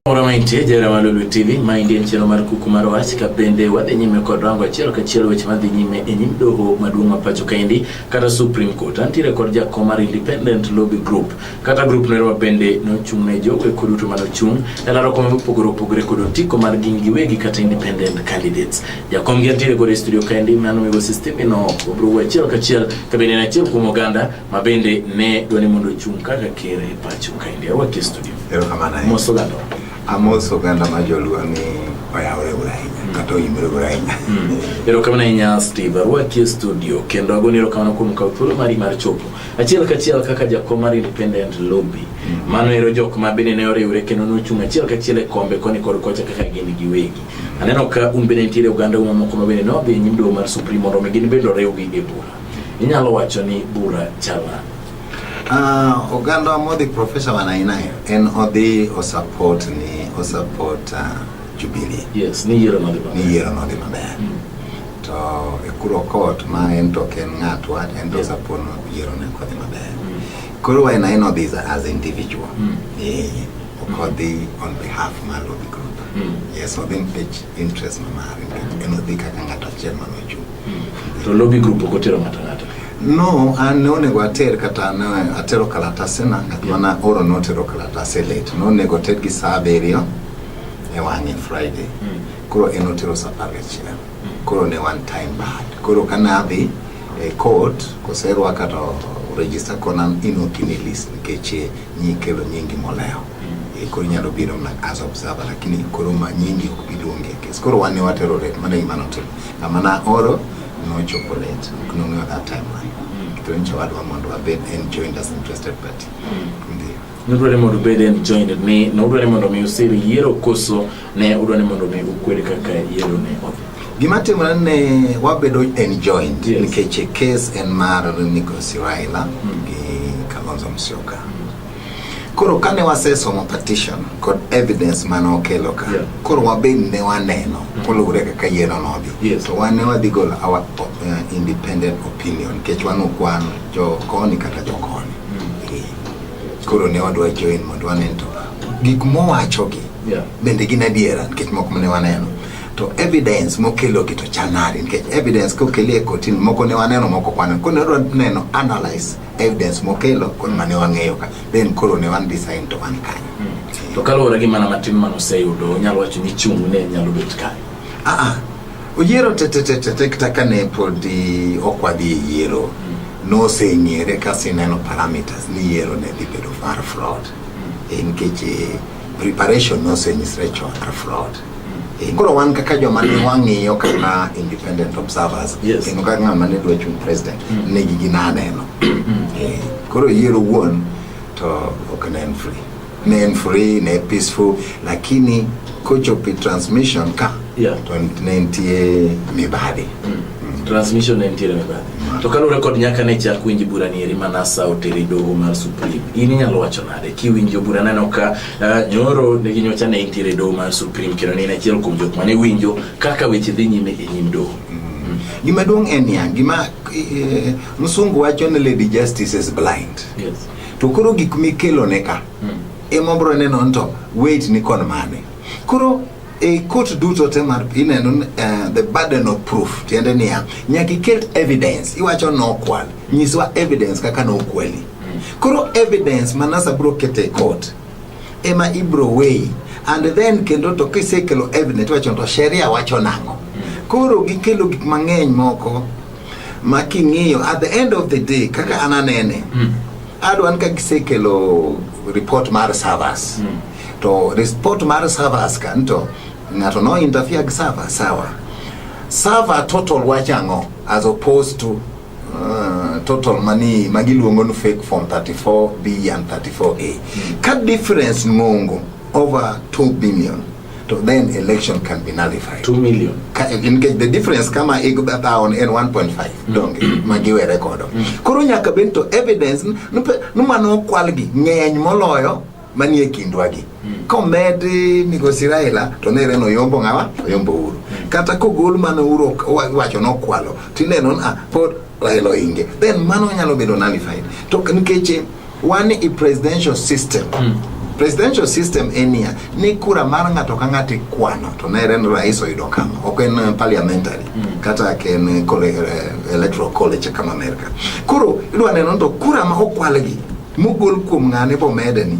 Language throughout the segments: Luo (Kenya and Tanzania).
Moro ma intie jera mar Lolwe TV, ma endi en chenro mar kuku mar wach ka bende wadhi nyime kod rango achiel kachiel weche madhi nyime e nyim doho maduong' ma pacho kaendi kata Supreme Court. Antiere kod jakom mar Independent Lobby Group kata grup noero ma bende nochung' ne jogo eko duto mane ochung' e laro kombe mopogore opogore kod otiko mar gin giwegi kata independent candidates. Jakom gi antiere godo e studio kaendi mano migosi Stephen Ooko. Obiro wuoyo achiel kachiel ka bende en achiel kuom oganda ma bende ne dwa ni mondo ochung' kaka ker e pacho kaendi. Arwaki e studio. Erokamano ahinya. Mos oganda. Amos oganda ma joluo ni oyawre uru ahinya kata oimre uru ahinya. Erokamano ahinya Steve, arwaki e studio kendo agoni erokamano kuom kawo thuolo mari mar chopo achiel kachiel kaka jakom mar Independent Lobby. Mano ero jok ma bende ne oriwre kendo nochung' achiel kachiel e kombe koni kod kocha kaka gin giwegi. Aneno ka un bende nitiere oganda mamoko ma bende nodhi e nyim doho mar Supreme mondo mi gin bende oriwgi e bura. Inyalo wacho ni bura chal nade? Oganda modhi Professor Wanaina en odhi osupport ni osupport Jubilee. Yes, ni yiero nodhi maber. Ni yiero nodhi maber. To e kuro court ma en to ok en ng'atwa en to support no yiero ne ok odhi maber. Koro Wainaina odhi as individual. Ok odhi on behalf mar lobby group. Yes, odhi nikech interest ma mare nikech en odhi kaka ng'ato achiel manochung'. To lobby group ok otero ng'ato ang'ata. No, an ne onego ater kata ne atero kalatase na ng'at mana oro notero kalatase late. Nonego oter gi saa abiriyo e wang'e Friday. Koro en otero saa 11. Koro ne wan time bad. Koro kane adhi e court koserwaka to register kona in ok in e list nikech nyikelo nyingi molewo. Koro inyalo biro mana as observer lakini koro ma nyingi ok bi luongi e case. Koro wan ne watero late, mano e gima notimo. Ng'ama na oro nochopo late, ok nong'eyo that timeline. To nyicha wadwa mondo wabed en joined as interested party. Ndiyo. Nudwa ni mondo ubed en joined ni nudwa ni mondo mi usir yiero koso ne udwa ni mondo mi ukwed kaka yiero ne odhi. Gima timore ne wabedo enjoined nikech case en mar Migosi Raila gi Kalonzo Musyoka. Koro kane wasesomo petition kod evidence mane okelo ka, koro wabed ne waneno koluwore kaka yiero nodhi. To wan ne wadhi golo our independent opinion nikech wan ok wan jo koni kata jo koni. Koro ne wadwa join mondo wanen to gik mowachogi bende gin adiera nikech moko ne waneno to evidence mokelogi to chal nade nikech evidence kokeli e kotini moko ne waneno moko ok waneno. Koro ne wadwa neno analyze evidence mokelo kod mane wang'eyo ka then koro ne wan decide to wan kanyo. To kaluwore gi mana matin mane oseyudo, onyalo wacho ni chung' ne nyalo bet kare. Oyiero te te te te te kata kane podi ok wadhi e yiero noseng'ere ka sineno parameters ni yiero ne dhi bedo mar fraud. Nikech preparation nosenyisre chon mar fraud. Koro wan kaka joma ne wang'iyo kaka independent observers kendo kaka ng'ama ne dwa chung' president ne gigi naneno. Koro yiero wuon to ok ne en free. Ne en free, ne peaceful, lakini kochopo e transmission ka to ne nitie mibadhi. Transmission ne nitiere mibadhi. To kaluwore kod nyaka ne chak winj bura ni eri ma NASA otero e doho mar Supreme, in inyalo wacho nade kiwinjo bura? Neno ka nyoro ne ginyocha ne intiere e doho mar Supreme kendo ne in achiel kuom jok mane winjo kaka weche dhi nyime e nyim doho. Gima duong' en niya, gima msungu wacho ni Lady Justice is blind. To koro gik mikelo ne ka ema obro neno ni to weight ni kon mane. Koro e court duto te mar ineno ni, the burden of proof tiende niya nyaka iket evidence iwacho nokwal nyiswa evidence kaka nokwali. Koro evidence ma NASA bro keto e court ema ibro weigh and then kendo to kisekelo evidence iwacho to sheria wacho nang'o. Koro gikelo gik mang'eny moko ma king'iyo at the end of the day kaka an anene adwa ni ka gisekelo report mar servers to report mar servers ka to ng'ato no interfere gi server sawa server total wacho ang'o as opposed to total mani magiluongo ni fake form 34B and 34A. Ka difference ngongo over 2 billion to then election can be nullified. 2 million. Ka, nikech the difference kama igdhaon en 1.5 donge magiwere kodo. Koro nyaka bed to evidence numano okwalgi ng'eny moloyo manie kindwa gi. Komed migosi Raila to nere no yombo ng'awa oyombo Uhuru. Kata kogol mano Uhuru wacho nokwalo tineno ni ah, pod Raila oinge. Then mano nyalo bedo nullified. To nikech wan i presidential system. Presidential system en niya, ni kura mar ng'ato ka ng'ato ikwano to nere ni rais oyudo kama, ok en parliamentary kata ok en electoral college kama Amerika. Koro idwa neno ni to kura ma okwalgi mogol kuom ng'ane bomede ni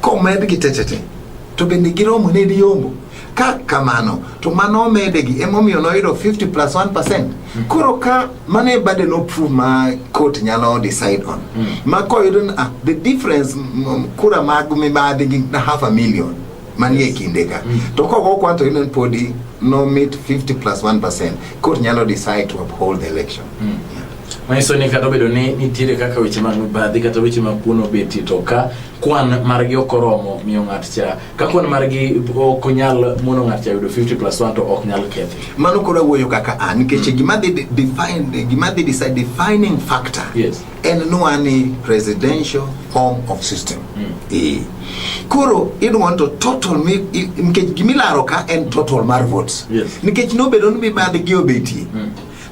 komedgi tetete to bende giromo ne yombo ka kamano to mano omedegi emomiyo noyudo 50 plus 1%. Koro ka mano e burden of proof ma court nyalo decide on ma koyudo ni ah, the difference kura mag mibadhi gi half a million manie kinde ka to kogo kwan to ineno podi no meet 50 plus 1%, court nyalo decide to uphold the election. Manyiso ni kata obedo ni nitiere kaka weche mag mibadhi kata weche mag kuono obetie, to ka kwan margi ok oromo miyo ng'at cha, ka kwan margi ok onyal mono ng'at cha yudo 50 plus 1 to ok nyal kethi. Mano koro awuoyo kaka an nikech gima dhi define, gima dhi decide, defining factor en nwa ni presidential form of system. Koro idwa to total mi, nikech gimilaro ka en total mar votes. Nikech nobedo ni mibadhi gi obetie.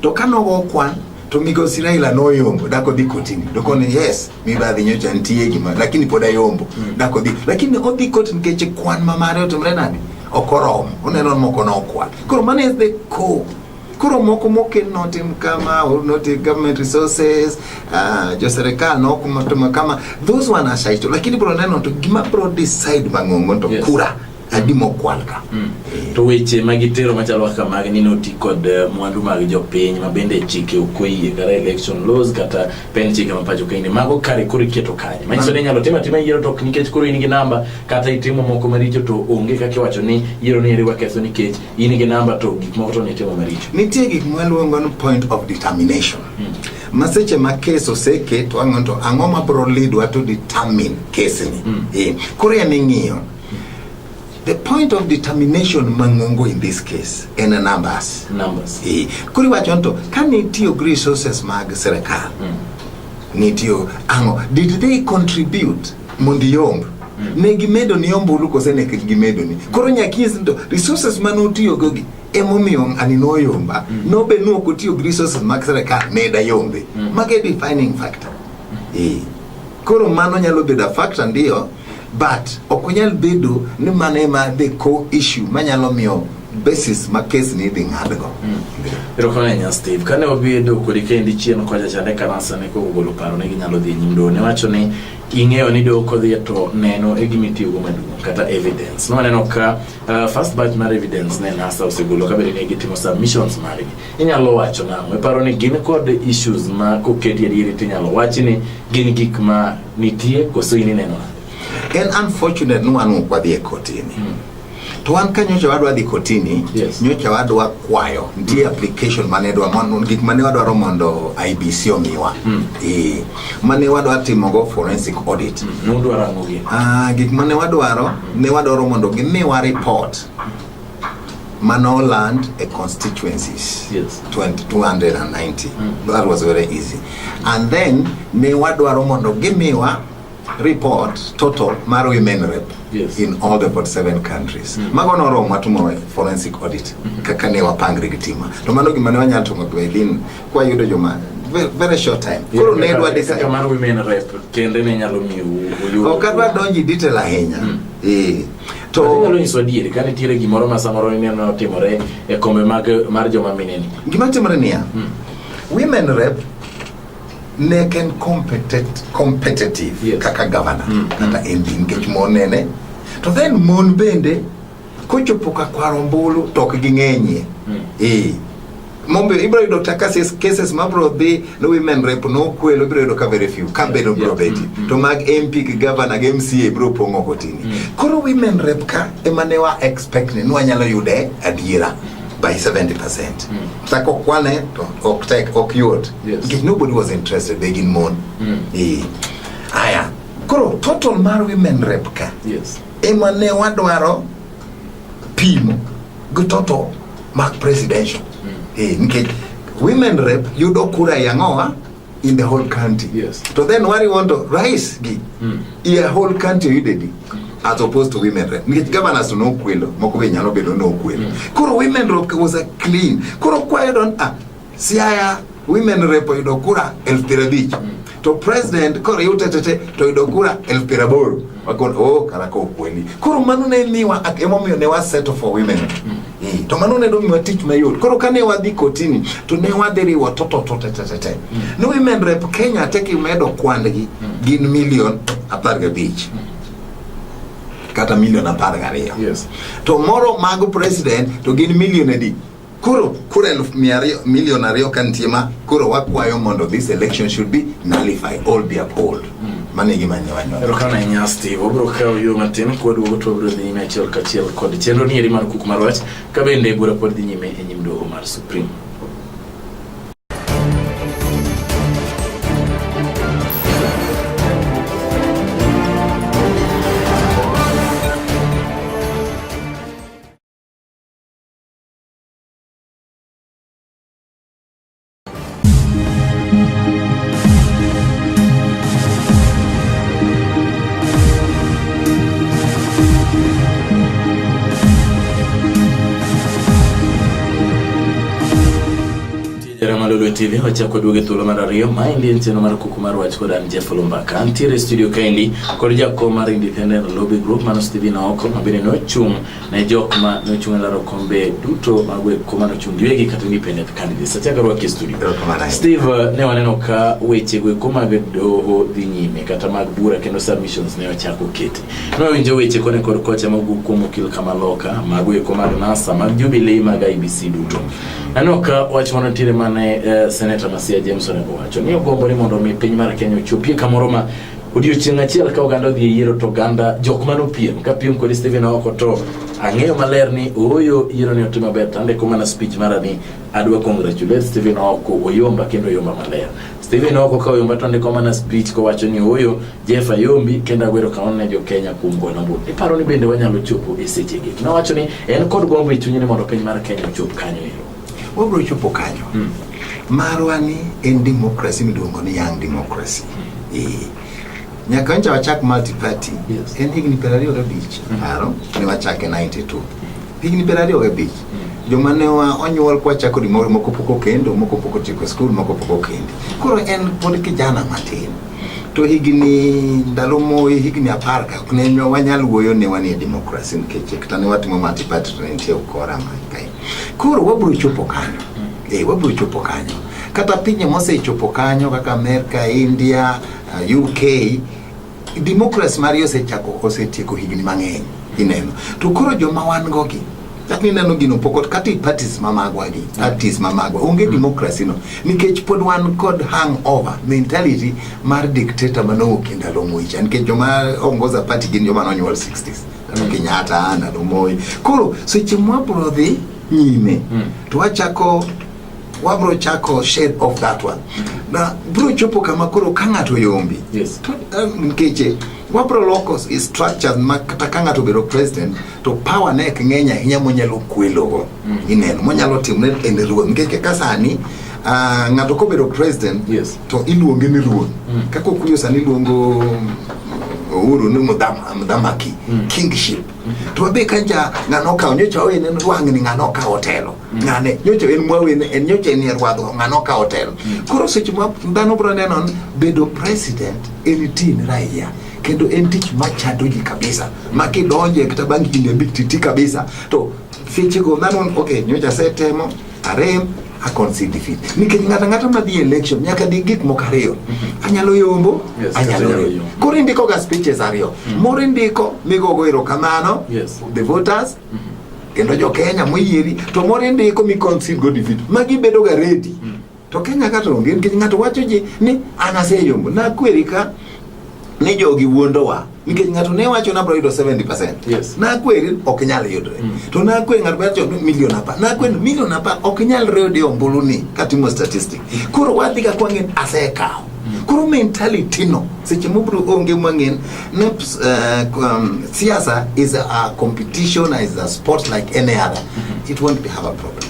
To ka nogo kwan to migosi Raila noyombo dak odhi kotini to koni yes mibadhi nyocha nitie gima lakini pod ayombo dak odhi, lakini odhi kot nikech kwan ma mare otimre nade ok oromo, oneno ni moko nokwal. Koro mano is the core. Koro moko mokel notim kama notim government resources, jo serikal nokotimo kama, those one are side, lakini bro neno to gima bro decide mang'ongo to kura adi mokwal ka. To weche ma gitero machalo kaka mag ni noti kod mwandu mag jopiny ma bende chike ok oyie, kata election laws kata pen chike ma pacho kaendi, mago kare koro iketo kanye? Manyiso ni inyalo timo atima yiero to ok nikech koro in gi namba kata itimo moko maricho to onge kaka iwacho ni yiero ni eri waketho nikech in gi namba to gik moko to nitimo maricho. Nitie gik mwaluongo ni point of determination. Ma seche ma case oseket to ang'o to ang'o ma bro leadwa to determine case ni. Koro en ing'iyo the point of determination mang'ongo in this case en numbers. Numbers. Koro iwacho ni to ka nitiyo gi resources mag sirikal, nitiyo ang'o, did they contribute mondo iyomb? Ne gimedo ni ombulu kose ne gimedo ni? Koro nyaka inyis ni to resources mane otiyogo gi emomiyo ani noyomba. Nobe ni ok otiyo gi resources mag sirikal ne dayombe. Mago e defining factor. Koro mano nyalo bedo a factor ndio, but ok onyal bedo ni mano ema the core issue manyalo miyo basis ma case ni idhi ng'adgo. Erokamano ahinya Steve. Kane wabedo kodi kendi chien kocha chande kanasa ne kogolo paro ne ginyalo dhi e nyim doho. Ne wacho ni ing'eyo ni doho kodhi to neno e gima itiyogo maduong' kata evidence. Nwaneno ka first batch mar evidence ne NASA osegolo ka bende ne gitimo submissions margi. Inyalo wacho nang'o? Iparo ni gin kod issues ma koketi adieri tinyalo wach ni gin gik ma nitie koso in ineno nade? En unfortunate ni wan ok wadhi e kotini. To wan ka nyocha wadwa dhi kotini, nyocha wadwa kwayo, nitie application mane dwa mondo gik mane wadwaro mondo IEBC omiwa. Mane wadwa timogo forensic audit. Nudwaro ang'o gini? Gik mane wadwaro, ne wadwaro mondo gimiwa report mano land e constituencies. 290. That was very easy. And then ne wadwaro mondo gimiwa report total mar women rep in all the 47 countries. Mago noromo watimo forensic audit kaka ne wapangre gi tima. To mano gima ne wanyalo timo within kwa yudo joma very, very short time. Koro ne dwa decide. Kaka mar women rep kende ne nyalo miyo uyud. Ok adwa donjo e detail ahinya. To inyalo nyiso adieri ka nitiere gimoro ma samoro ineno timore e kombe mag mar joma mine ni. Gima timore niya, women rep ne en competitive kaka governor kata MP nikech mon nene. To then mon bende kochopo ka kwaro ombulu to ok ging'enyie. Mombe ibiro yudo ta cases mabiro dhi no women rep no kwelo ibiro yudo ka very few ka bedo biro beti. To mag MP gi governor gi MCA biro pong'o kotini. Koro women rep ka ema ne wa expect ni wanyalo yude adiera by 70%. Sako kwane to ok tek ok yot. Nikech nobody was interested be gin mon. Aya. Koro total mar women rep ka. Ema ne wadwaro pimo gi total mag presidential. Nikech women rep yudo kura e ang'owa in the whole country. To then wari want to rais gi. E whole country yude di. As opposed to women rep. Nikech governors to nokwelo, moko be nyalo bedo nokwelo. Koro women rep was a clean. Koro kwayo don ah, Siaya women rep oyudo kura 50,000. To president koriw tetete to oyudo kura 80,000. Wakon oh kara ko okweli. Koro mano ne miwa emomiyo ne wa settle for women. To mano ne domiwa tich mayot. Koro kane wadhi kotini to ne wadhi riwo to to to te te te te. Ni women rep Kenya te kimedo kwandgi gin milion 15. Kata milion 12. Yes. To moro mag president to gin milion adi? Koro kura 200,000 milion 2 ka nitie ma koro wakwayo mondo this election should be nullified all be upheld. Mano e gima ne wanyo. Erokamano ahinya Steve. Wabiro kawo yo matin kwaduogo to wabiro dhi nyime achiel kachiel kod chenro ni eri mar kuku mar wach ka bende bura pod dhi nyime e nyim doho mar Supreme. Jara Lolwe TV wachako duogo e thuolo mar ariyo. Maendi en chenro mar kuku mar wach kod an Jeff Olumbaka. Antiere e studio kaendi kod jakom mar Independent Lobby Group mano Stephen Aoko ma bende nochung' ne jok ma nochung' e laro kombe duto mag weg kom mane ochung' giwegi kata independent candidates. Achako rwaki e studio. Erokamano ahinya. Steve, ne waneno ka weche go eko mag doho dhi nyime kata mag bura kendo submissions ne ochako keti. Ne wawinjo weche koni kod kocha mowuok kuom okil Kamaloka, mago eko mag NASA, mag Jubilee, mag IBC duto. Aneno ka wach moro nitiere mane Senator Masia James onego wacho ni ogombo ni mondo mi piny mar Kenya ochopie kamoro ma odiochieng' achiel ka oganda odhi e yiero to oganda jok mane opiem ka piem kod Stephen Oko to ang'eyo maler ni ooyo yiero ni otimo maber to andiko mana speech mara ni adwa congratulate Stephen Oko oyomba kendo oyomba maler. Stephen Oko ka oyomba to andiko mana speech kowacho ni ooyo Jeff ayombi kendo agwero kamano ne jo Kenya kuom goyo ombulu. Iparo ni bende wanyalo chopo e sechegi? Nowacho ni en kod gombo e chunye ni mondo piny mar Kenya ochop kanyo ero. Wabiro chopo kanyo. Marwa ni en democracy miluongo ni young democracy. Nyaka nyocha wachak multi-party. Yes. En higni 25 paro ne wachake 92. Higni 25. Joma ne onyuol kwachako gimoro moko pok okendo, moko pok otieko skul, moko pok okendi. Koro en pod kijana matin. To higni ndalo Moi higni 10 ka ok ne wanyal wuoyo ne wanie democracy nikech kata ne watimo multi-party to ne nitie ukora ma kae. Koro wabiro chopo kanyo. Wabiro chopo kanyo. Kata pinje mosechopo kanyo kaka Amerika, India, UK, democracy margi osetieko higni mang'eny ineno. To koro joma wan go gi, kaka ineno gino pok kata i parties mamagwa gi, parties mamagwa onge democracy no nikech pod wan kod hangover mentality mar dictator manowuok e ndalo Moi cha, nikech joma ongoza party gin joma nonyuol 60s ndalo Kenyatta, ndalo Moi. Koro seche mwabro dhi nyime to wabro chako shade of that one. Na bro chopo kama koro ka ng'ato yombi. Yes. To nikech wabro loko structures ma kata ka ng'ato obedo president to power ne ok ng'eny ahinya monyalo kwelogo. Ineno monyalo timo ne en ruoth. Nikech kaka sani ng'ato kobedo president Yes. to iluonge ni ruoth. Kaka Okuyo sani iluongo Uhuru ni mudhamaki, kingship. To wabe kancha ng'ano okawo nyocha wawene wang'ni ng'ano okawo telo. Ng'ane nyocha en mwawene en nyocha en rwadho ng'ano okawo telo. Koro seche ma dhano bro neno ni bedo president en tin raia kendo en tich machando ji kabisa ma kidonje kata bang' higni abich titi kabisa to seche go dhano okay nyocha asetemo arem I concede defeat. Nikech ng'ato ang'ata madhi e election nyaka dhi gik moko ariyo. Anyalo yombo, Yes, anyalo anyalo rem. yombo. Koro indiko ga speeches ariyo. Moro indiko migogo erokamano Yes. the voters kendo jo Kenya moyieri to moro indiko mi concede go defeat. Magi bedo ga ready. To Kenya ka to onge nikech ng'ato wacho ji ni an aseyombo. Nakweri ka ni jogi wuondowa nikech ng'ato ne wacho nabro yudo 70%. Yes. Nakweri ok nyal yudre. To nakweri ng'ato wacho ni milion 10. Nakweri milion 10 ok nyal yude ombulu ni katimo statistic. Koro wadhi ga kwang'e asekawo. Koro mentality no seche mobro onge mang'en ne siasa is a competition, is a sport like any other. It won't be have a problem.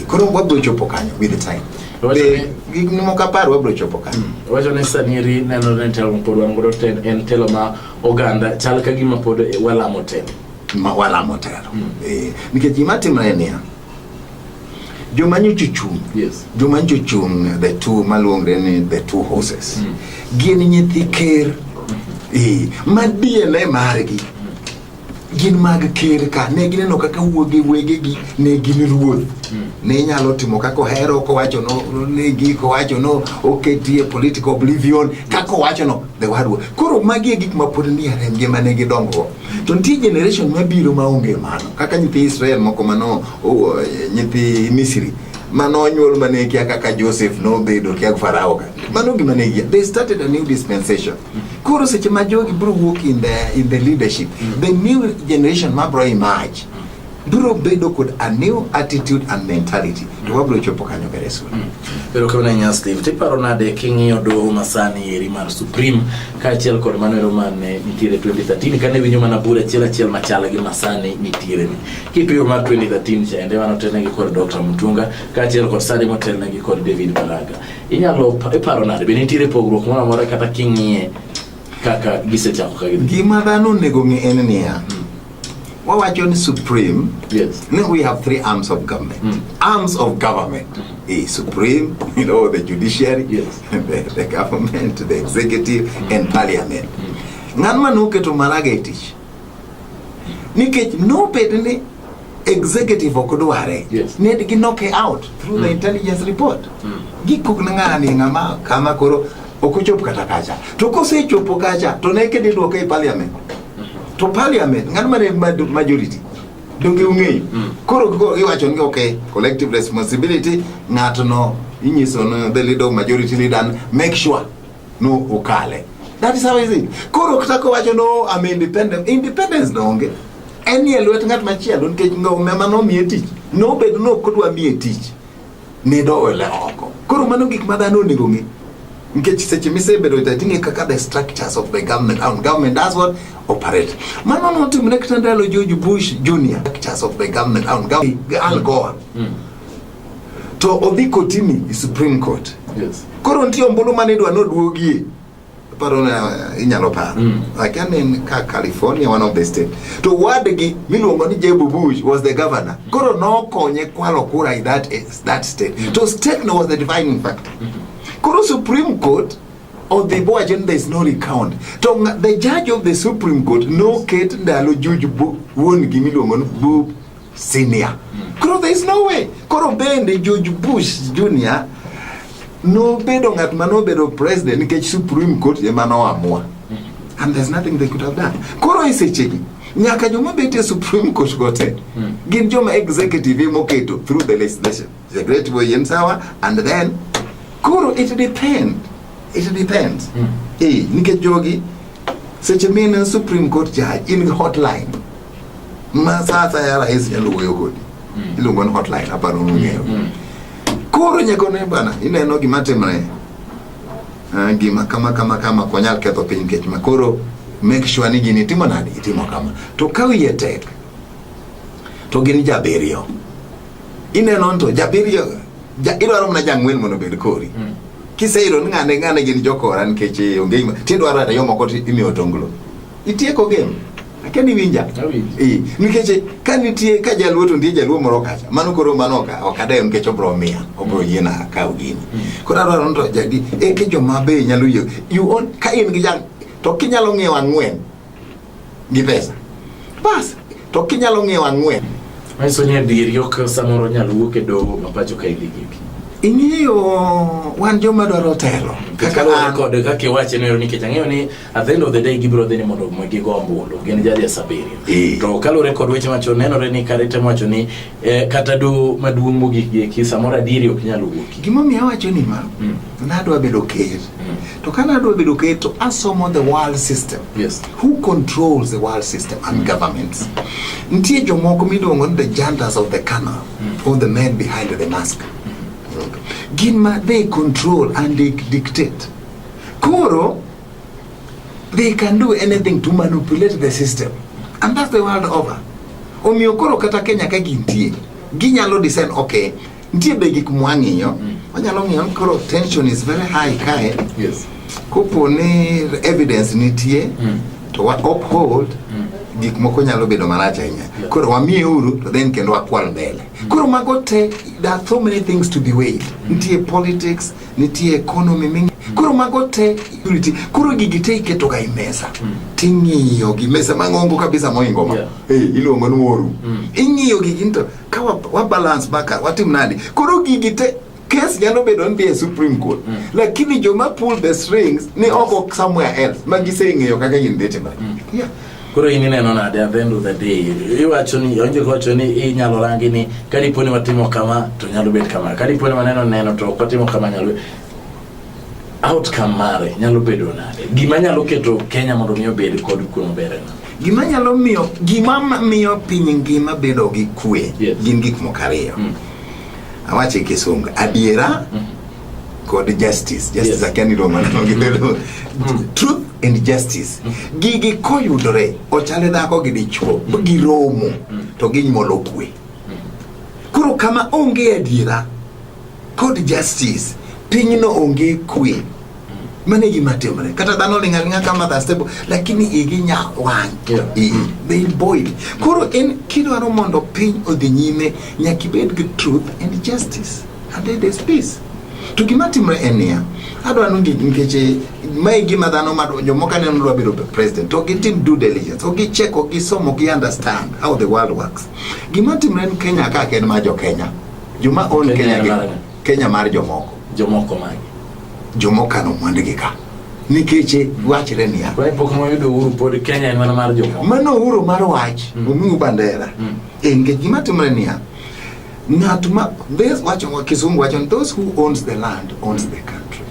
Koro wabro chopo kanyo with the time. Gik moko 10 wabro chopo kanyo. Wacho ni sani eri nenore ni telo pod wan godo en telo ma oganda chal ka gima pod walamo telo. Ma walamo telo. Nikech gima timore niya, joma nyocha ochung', joma nyocha ochung' the two maluongre ni the two horses, gin nyithi ker, ma DNA margi gin mag ker ka ne gineno kaka wuoge wegegi ne gin ruoth. Ne nyalo timo kaka ohero, kowacho no negi, kowacho no oketie political oblivion, kaka owacho no the word. Koro magi e gik ma pod nie rembgi mane gidongo. To nitie generation mabiro maonge mano, kaka nyithi Israel moko mano nyithi Misri mano onyuol mane kia kaka Joseph nobedo kia Farao ka. Mano gima ne gia. They started a new dispensation. Koro seche ma jogi biro wuok in the leadership, the new generation ma biro emerge biro bedo kod a new attitude and mentality. To wabiro chopo kanyo very soon. Erokamano ahinya, Steve. Tiparo nade king'iyo doho masani eri mar Supreme kaachiel kod mano ero mane nitiere 2013 kane winjo mana bura achiel achiel machal gi masani nitiere ni. Kipimo mar 2013 cha ende mane otelnegi kod Dr. Mutunga kaachiel kod sani motelnegi kod David Maraga. Inyalo iparo nade? Be nitiere pogruok moro amora kata king'iye kaka gisechako ka gidhi? Gima dhano onego ng'e en niya, wawacho ni Supreme, ni we have three arms of government. Arms of government. Supreme, the judiciary, the government, the executive, and parliament. Ng'an ma noketo Maraga e tich? Nikech nobed ni executive ok dware. Ne gi knock out through the intelligence report. Gikok ne ng'ani ng'ama kama koro ok ochop kata kacha. To kosechopo kacha to ne kendo idwoke e parliament. To parliament ng'ano mane majority? Donge ung'eyo? Koro iwacho ni okay, collective responsibility, ng'ato no inyiso no the leader of majority leader and make sure no okale. That is how is it. Koro kata kowacho no I'm independent, independence no onge. En e lwet ng'at machielo nikech ng'ama nomiye tich. Nobedo no ok odwa miye tich. Ne dole oko. Koro mano gik ma dhano onego ng'e. Nikech seche misebedo e ting'e kaka the structures of the government, and government does what? Operate. Mano notimre kata ndalo George Bush Jr. Structures of the government, and government, Al Gore. To odhi kotini e Supreme Court. Koro nitie ombulu mane idwa noduogie. Aparo ni inyalo paro. Akia ni en ka California, one of the state. To wadgi miluongo ni Jeb Bush was the governor. Koro nokonye kwalo kura in that state. To state no was the defining factor. Koro Supreme Court odhi bowacho ni there is no recount. To the judge of the Supreme Court noket ndalo George wuon gi miluongo ni Bush Senior. Koro there is no way. Koro bende George Bush Jr. nobedo ng'at manobedo president nikech Supreme Court ema noamua. And there's nothing they could have done. Koro e sechegi, nyaka joma bet e Supreme Court go te, gin joma executive emoketo through the legislation. The great boy sawa, and then koro it depend. It depends. Nikech jogi seche min Supreme Court judge in gi hotline ma sa asaya rais nyalo wuoyo kodi. Iluongo ni hotline, aparo ni ung'eyo. Koro nyaka ne bana, ineno gima timre. Gima kama kama kama ok wanyal ketho piny nikech ma koro make sure ni gini itimo nade, itimo kama. To ka wiye tek, to gin jabiriyo. Ineno to jabiriyo, idwaro mana jang'wen mondo obed kori. Kiseyudo ni ng'ane ng'ane gin jokora nikech onge gima, tidwaro ariyo moko to imiyo tonglo. Itieko game. Akia ni winja. Nikech ka nitie ka jaluo to nitie jaluo moro kacha. Mano koro mano ok adew nikech obro miya, obro yiena akaw gini. Koro adwaro ni to jadi eke joma be nyalo yie. You own ka in gi jang to kinyalo ng'iewo 4 gi pesa. Bas, to kinyalo ng'iewo 4. Manyiso ni adieri ok samoro nyalo wuok e doho ma pacho ka idhi giki. Ing'eyo wan joma dwaro telo. Kaka kod kaka iwache no nikech ang'eyo ni at the end of the day gibiro dhi ni mondo gigo ombulu gin judges 7. To kaluwore kod weche machon nenore ni kare temo wacho ni kata doho maduong' mogik gi eki samoro adieri ok nyal wuoki. Gimomiyo awacho ni ma, nadwa bedo ker. To ka nadwa bedo ker to asomo the world system. Who controls the world system and governments? Nitie jomoko miluongo ni the janitors of the canal, or the men behind the mask. Gin ma they control and they dictate. Koro they can do anything to manipulate the system and that's the world over. Omiyo koro kata Kenya ka gintie, ginyalo decide okay, nitie be gik mwang'iyo, wanyalo ng'iyo ni koro tension is very high kae. Kopo ni evidence nitie to wa uphold gik moko nyalo bedo marach ahinya. Koro wamiye uru to then kendo wakwal mbele. Koro mago te, there are so many things to be weighed. Nitie politics, nitie economy mingi. Koro mago te security. Koro gigi te iketo ga e mesa. Ting'iyo gi mesa mang'ongo kabisa moingo ma. Eh, iluongo ni war room. Ing'iyo gigi to ka wa balance maka watim nadi. Koro gigi te case nyalo bedo ni dhi e Supreme Court. Lakini joma pull the strings ni oko somewhere else ma giseng'eyo kaka gin dhi timore. Yeah. Koro in ineno nade at the end of the day? Iwacho ni onjo wacho ni inyalo rangi ni ka dipo ni watimo kama to nyalo bet kama. Ka dipo ni waneno neno to ok watimo kama nyalo bet. Outcome mare nyalo bedo nade? Gima nyalo keto Kenya mondo mi obed kod kwe maber en ang'o? Gima nyalo miyo gima miyo piny ngima bedo gi kwe gin gik moko ariyo. Awache kisungu, adiera kod justice. Justice akia ni iluongo nang'o gi dholuo. Truth and justice. Gigi koyudore ochale dhako gi dichuo giromo to ginyuolo kwe. Koro kama onge adiera kod justice, pinyno onge kwe. Mano e gima timore. Kata dhano ling' aling'a kama the stable, lakini igi nya wang'. They boil. Koro en kidwaro mondo piny odhi nyime, nyaka ibed gi truth and justice. And then there's peace. To gima timore en niya, adwa ni gik nikech mae gima dhano ma jomoko aneno dwa bedo president, to gitim due diligence, ok gicheck, ok gisom, ok gi understand how the world works. Gima timore en Kenya ka ok en mar jo Kenya. Joma own Kenya Kenya en gi mar ng'a? Kenya mar jomoko. Jomoko magi. Jomokano mwandugi ka. Nikech wachre niya. Kwa pok wayudo uhuru pod Kenya en mana mar jomoko. Mano uhuru mar wach, omiu bandera. E nikech gima timore niya, ng'at ma this wacho kisungu wacho ni those who owns the land owns the country.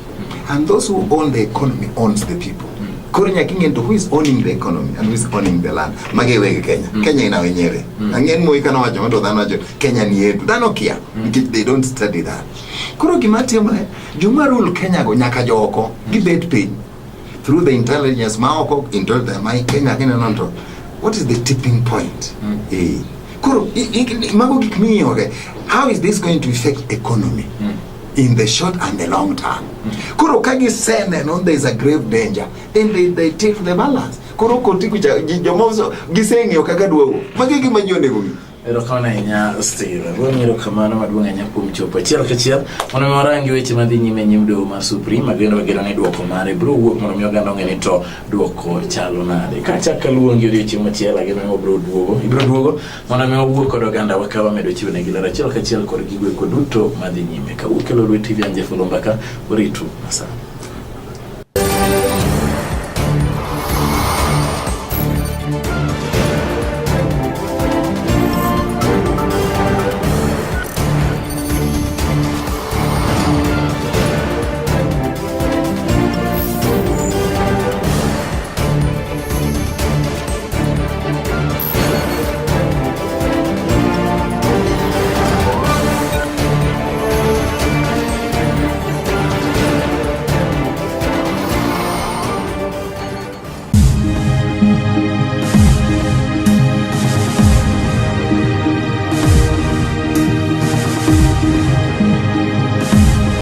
And those who own the economy owns the people. Koro nyaka ing'e to who is owning the economy and who is owning the land. Mage weg Kenya. Kenya ina wenyewe. Ang'en Moi kana wacho to dhano wacho Kenya ni yetu. Dhano kia nikech they don't study that. Koro gima timore, joma rule Kenya go nyaka jooko gibet piny through the intelligence ma oko intelligence ma Kenya kineno to what is the tipping point? Eh. Koro mago gik ming'iyo ge how is this going to affect economy? In the short and the long term. Koro ka giseneno there is a grave danger, then they take the balance. Koro koti kucha joma giseng'iyo kaka duogo. Magi gima ji onego ng'i. Erokamano ahinya Steve. Agoni erokamano maduong' ahinya kuom chopo achiel kachiel mondo mi warangi weche madhi nyime e nyim doho mar Supreme. Ageno wageno ni duoko mare biro wuok mondo mi oganda ong'e ni to duoko chalo nade. Kachak aluongi odiochieng' machielo ageno ni wabiro duogo. Ibiro duogo mondo mi wawuo kod oganda wa ka wamedo chiwo negi ler achiel kachiel kod gigo eko duto madhi nyime. Kawuok e Lolwe TV an Jeff Olumbaka, waritu masani.